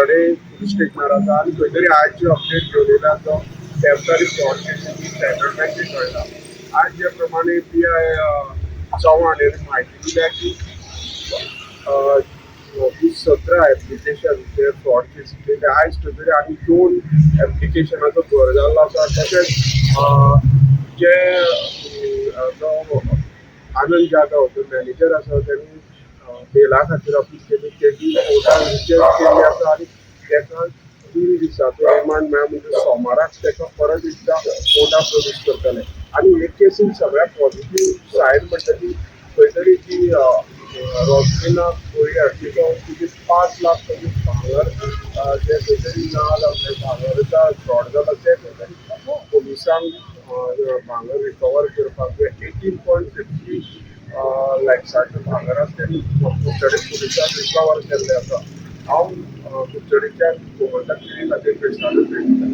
कुडचडे police स्टेशनार आसा आनी खंय तरी आयची अपडेट घेवन येयला तो थेफ्ट आनी फ्रॉड केसीची सेटलमेंट कळटा. आज जे प्रमाणे पीआय चव्हाण यांनी म्हायती दिल्या की 17 एप्लिकेशन जे फ्रॉड केसीचे ते आयज खंय तरी आनी दोन एप्लिकेशनाचो भर जाल्लो आसा. तशेंच जे जो आनंद जाधव जो मॅनेजर आसा, तेणी बेला खातीर अपील केली, तेजी कोर्टान रिजेक्ट केल्ली आसा आनी तेका 3 दिसाचो रिमांड मेळ्ळा, म्हणजे सोमाराक तेका परत एकदां कोर्टाक प्रोड्यूस करतले. आनी हे केसीन सगळ्याक पॉझिटीव सायन म्हणटा ती खंय तरी ती रॉजलिना कोळयार, तिका तिची 5 लाख ताजी भांगर जे खंय तरी ना जाल्लें, भांगराचा फ्रॉड जाला, ते खंय तरी पुलिसांक भांगर रिकवर करपाक 18.50 लॅक्साचें भांगर आसा, तेणी कुडचडे पुलिसांक रिकवर केल्लें आसा. हांव कुडचडेच्यान गोमंतक टिवी खातीर क्रिस्तानूच उलयतां.